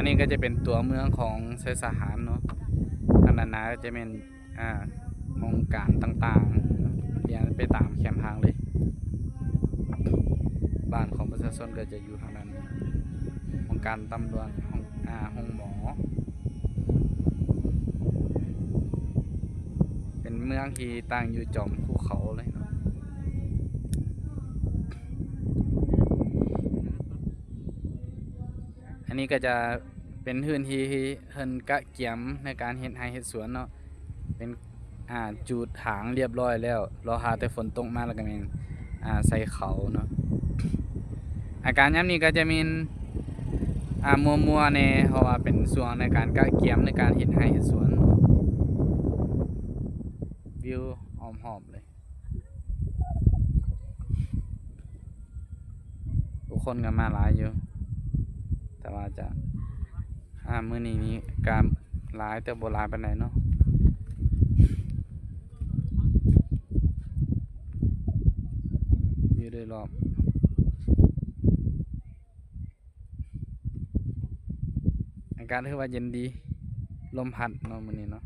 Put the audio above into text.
ນີ້ກໍຈະເປັນຕົວເມືອງຂອງໄຊສະຫານເນາະ. ທາງດ້ານໜ້າກໍຈະແມ່ນ ອ່າ ຫ້ອງການຕ່າງໆ ລຽນໄປຕາມແຄມທາງເລີຍ. ບ້ານຂອງປະຊາຊົນກໍຈະຢູ່ທາງດ້ານ ຫ້ອງການຕຳຫຼວດ ຫ້ອງ ອ່າ ໂຮງໝໍ. ເປັນເມືອງທີ່ຕັ້ງຢູ່ຈອມພູເຂົາເລີຍເນາະ. ອັນນີ້ກໍຈະເປັນພື້ນທີ່ທີ່ເພິ່ນກະກຽມໃນການເຮັດໄຮ່ເຮັດສວນເນາະ. ເປັນ ອ່າ ຈູດຖາງລຽບຮ້ອຍແລ້ວ ລໍຖ້າແຕ່ຝົນຕົກມາແລ້ວກໍແມ່ນ ອ່າ ໃສ່ເຂົ້າເນາະ. ອາກາດຍາມນີ້ກໍຈະແມ່ນ ອ່າ ມົວໆແດ່ ເພາະວ່າເປັນຊ່ວງໃນການກະກຽມໃນການເຮັດໄຮ່ເຮັດສວນ. ວິວອ້ອມຮອບເລີຍ. ຜູ້ຄົນກໍມາຫຼາຍຢູ່ ແຕ່ວ່າຈະ ອ່າ ມື້ນີ້ນີ້ກໍຫຼາຍ ແຕ່ບໍ່ຫຼາຍປານໃດເນາະ. ວິວໂດຍລອບ ອາກາດຖືວ່າເຢັນດີ ລົມພັດເນາະມື້ນີ້ເນາະ.